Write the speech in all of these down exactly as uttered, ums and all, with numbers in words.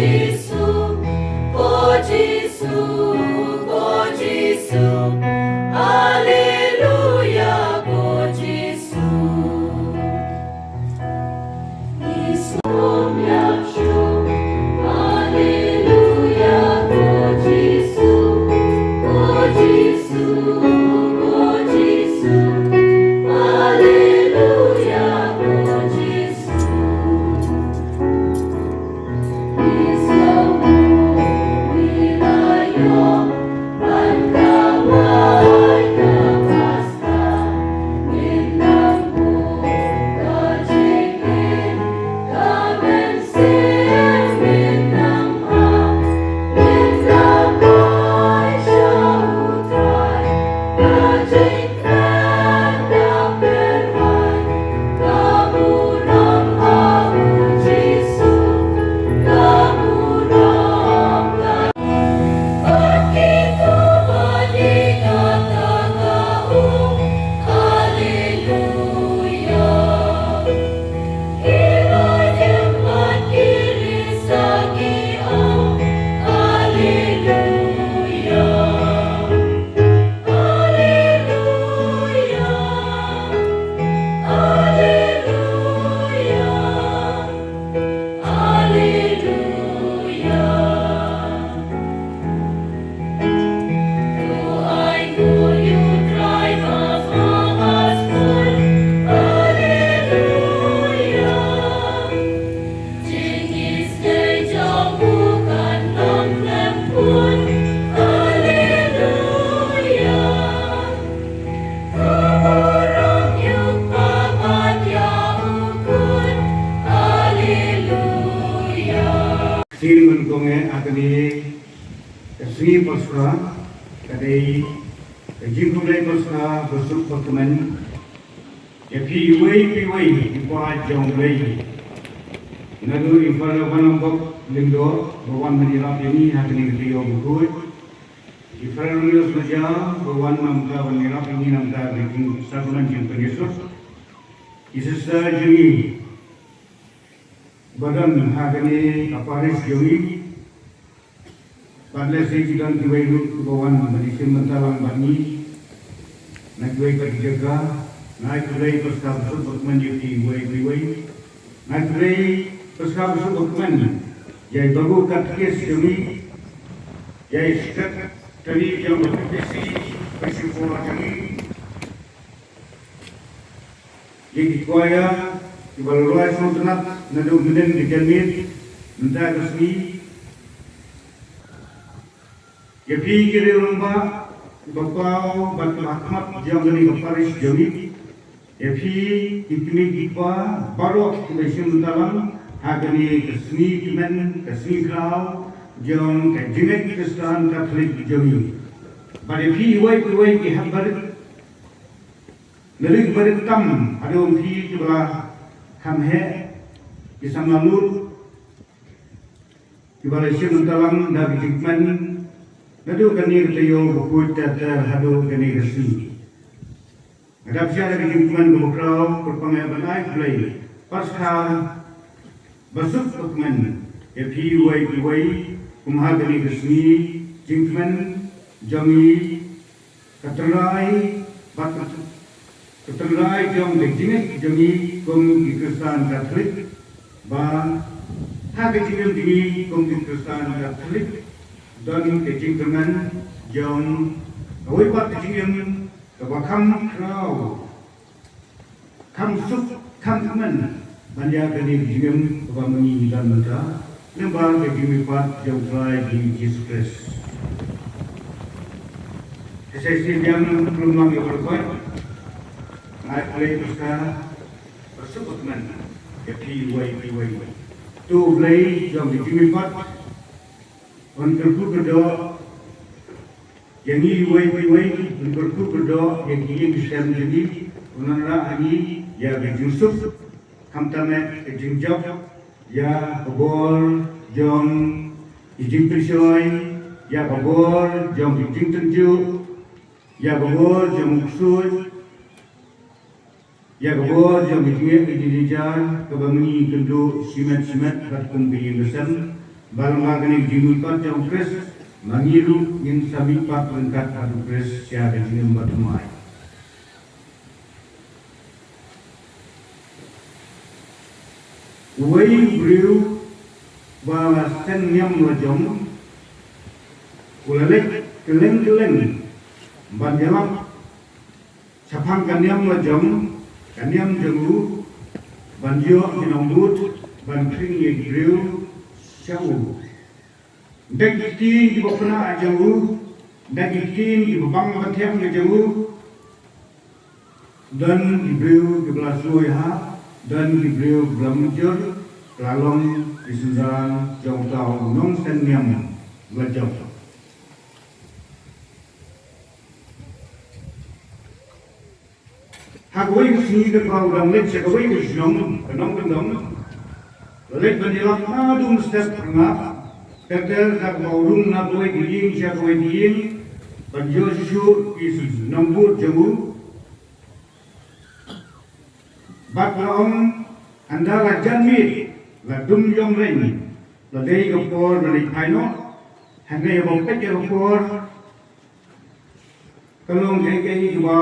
Jisu, ko Jisu, ko Jisu, Alleluia, ko Jisu. Jisu, Alleluia, ko Jisu, ko Jisu, ko Jisu, Alleluia, ko Jisu. Sien ban kong eh ha kane ka sngi Paskha, ka dei ka jingkhublei Paskha basuk bakmen ïa phi iwei pa iwei ki paid jong U Blei. Naduh i Father Wanlambok Lyngdoh ba wan ban ïarap ïa ngi ha kane ka taïew bakhuid, i Father Louis Maja ba wan mynta ban ïarap ïa ngi na ka jingsakramen jingpynïasuk, i Sister jong ngi ba don ha kane ka parish jong ngi. Bad lehse ki don kiwei ruh kiba wan ban ïashim bynta lang bad ngi na kiwei pat ki jaka. Nga ai khublei Paskha basuk bakmen ïa phi iwei pa iwei. Nga ai khublei Paskha basuk bakmen ïa i babu katekis jong ngi, ïa i secretary jong ka P P C, principal jong ngi, ïa ki choir kiba la rwai sngewtynnat naduh mynnin ka janmiet mynta ka sngi, ïa phi ki riew rangbah, kiba paw bad kiba ha khmat jong kane ka parish jong ngi, ïa phi ki kmie ki kpa baroh kiba shim bynta lang ha kane ka sngi kmen, ka sngi khraw jong ka jingngeit Khristan Katholik jong ngi. Bad ïa phi iwei pa iwei ki hep barit, naduh ki barit tam haduh ïa phi kiba la kham heh, ki samla lud, kiba la shim bynta lang da ka jingkmen naduh kane ka taïew bakhuid ter ter haduh kane ka sngi. Nga dap sha da ka jingkmen kaba khraw kyrpang ïa ban ai khublei Paskha basuk bakmen ïa phi iwei pa iwei, kum ha kane ka sngi jingkmen jong ngi, ka tynrai bad ka, ka tynrai jong ka jingngeit jong ngi kum ki Khristan Katholik, ba ha ka jingim jong ngi kum ki Khristan Katholik don ka jingkyrmen jong kawei pat ka jingim kaba kham khraw, kham suk, kham kmen ban ïa kane ka jingim kaba ma ngi ngi don mynta lyngba ka jingmihpat jong U Trai jong ngi Jisu Khrist. Te sa shisien biang, khlem long ïa baroh, nga ai khublei Paskha basuk bakmen ïa phi iwei pa iwei. To U Blei jong ka jingmihpat un kyrkhu kyrdoh ïa ngi iwei pa iwei, un kyrkhu kyrdoh ïa ki ïing ki sem jong ngi, un wanrah ha ngi ïa ka jingsuk, khamtam eh ka jingjop, ïa ka bor jong ki jingpynshoi, ïa ka bor jong ki jingtynjuh, ïa ka bor jong u ksuid, ïa ka bor jong ka jingeh ka jingjynjar kaba ma ngi ngi kynduh shimet shimet bad kum ka ïing ka sem. Ba lyngba kane ka jingmihpat jong u Khrist, ma ngi ruh ngin sa mihpat ryngkat bad u Khrist sha ka jingim bathymmai. Uwei u briew ba la seng niam la jong, u la leit kylleng kylleng ban ïalap shaphang ka niam la jong, ka niam jong u, ban ïoh ki nongbud ban khring ïa ki briew sha u. Da ki ktien kiba pynah jong u, da ki ktien kiba bang ban thiang ka jong u, don ki briew kiba la sngewthuh, don ki briew kiba la mynjur, ka la long ki synran jong uta u nongseng niam la jong. Ha kawei ka sngi katba u dang leit sha kawei ka shnong, ka nongkyndong, la leit ban ïalap naduh mynstep phyrngap, ter ter da kaba u rung na kawei ka ïing sha kawei ka ïing, ban ïoh shuh shuh ki nongbud jong u. Bad la ong, ynda la jan miet, la dum ïong reiñ, la dei ka por ban leit phai noh, hynrei haba peit ïa ka por, ka long kaei kaei kaba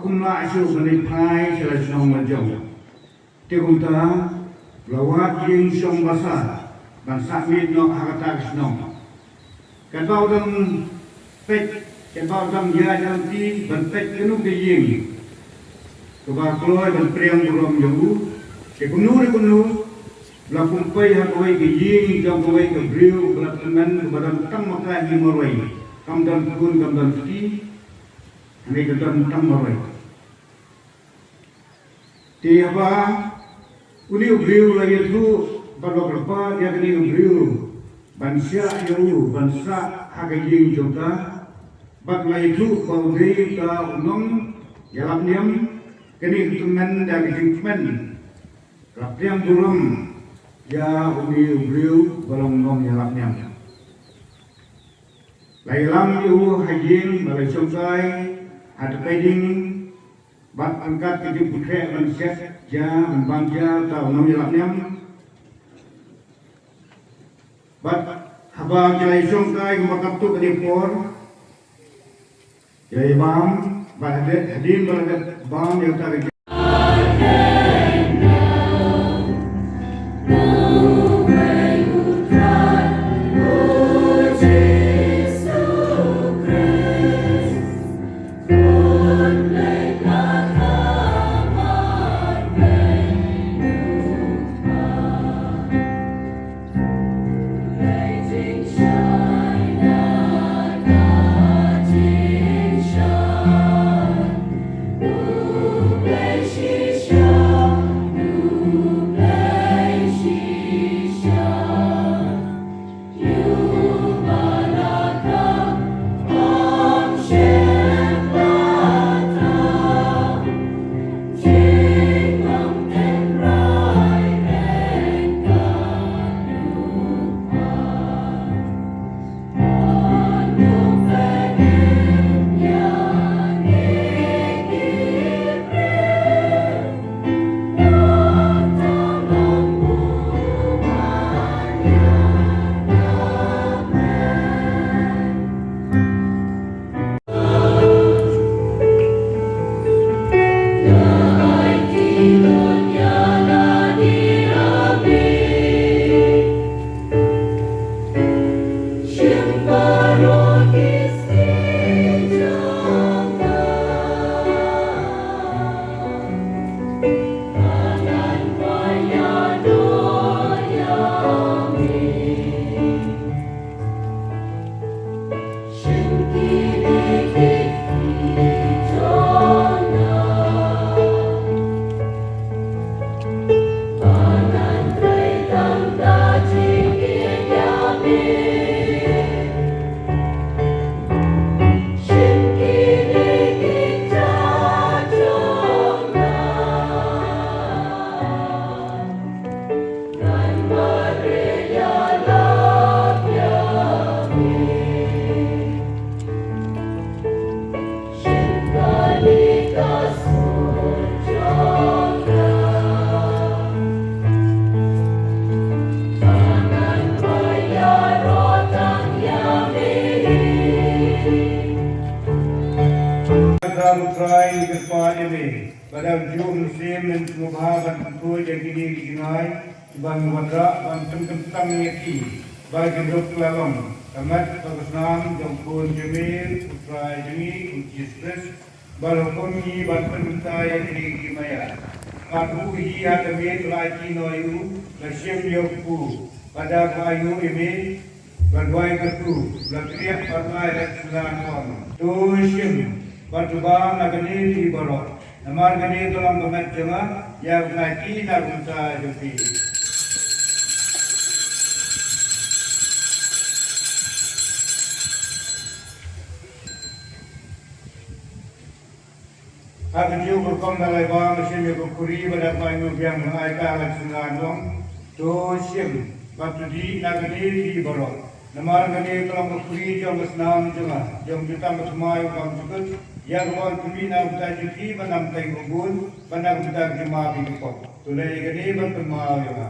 um lah shuh ban leit phai sha la shnong la jong. Te kumta, la wad ïing shong basa ban sah miet noh ha kata ka shnong. Katba u dang peit, katba u dang ïaid lynti ban peit kano ka ïing kaba kloi ban pdiang burom ïa u, te kumno re kumno, la pynpei ha kawei ka ïing jong kawei ka briew ba la tymmen, kaba don tang ma ka ïing marwei, kam don khun kam don kti, hynrei ka don tang marwei. Te haba une u briew la ïathuh bad la kyrpad ïa kane u briew ban shah ïa u ban sah ha ka ïing jong ka, bad la ïathuh ba u dei uta u nongïalap niam, kane ka tymmen da ka jingkmen ka la pdiang burom ïa une u briew ba long nongïalap niam. La ïalam ïa u ha ïing bad la shongkai ha tpei ding, bad ryngkat ka jingpynkhreh ban shet ja ban bam ja uta u nongïalap niam. Bad haba ki la ïashongkai kumba katto katne por, ki la ïabam, bad hadien, hadien ba la dep bam ïa uta ka Trai, ngi kyrpad ïa me ba da juh mynsiem, men sngewbha ban pynthuh ïa kine ki jngai kiban wanrah ban pynkyntang ïa ki ba kin dup kylla long ka met bad ka snam jong u Khun jong me, u Trai jong ngi u Jisu Khrist, ba la hukum ngi ban pynbynta ïa kine ki maya. Bad u hi ha ka miet, la aiti noh ïa u, la shim ïa u kpu, bad da kaba ainguh ïa me, la duwai kyrkhu, la kynriah bad la ai lad sngewbha, ong: To shim bad to bam na kane phi baroh, namar kane ka long ka met jong nga, ïa kaba nga aiti na ka bynta jong phi. Ha kajuh ka rukom, da la ai bam, la shim ïa ka khuri, bad da kaba ainguh biang, la ai lad sngewbha, ong: To shim bad to dih na kane phi baroh, namar kane ka long ka khuri jong ka snam jong nga, jong uta u thymmai u bymjukut, ïa kaba yn khmih na ka bynta jong phi, bad na ka bynta kiba bun, bad na ka bynta ki jong ma bad ki pop. To leh ïa kane ban kynmaw ïa nga.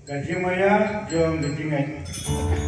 Ka jingmaïa jong ka jingngeit.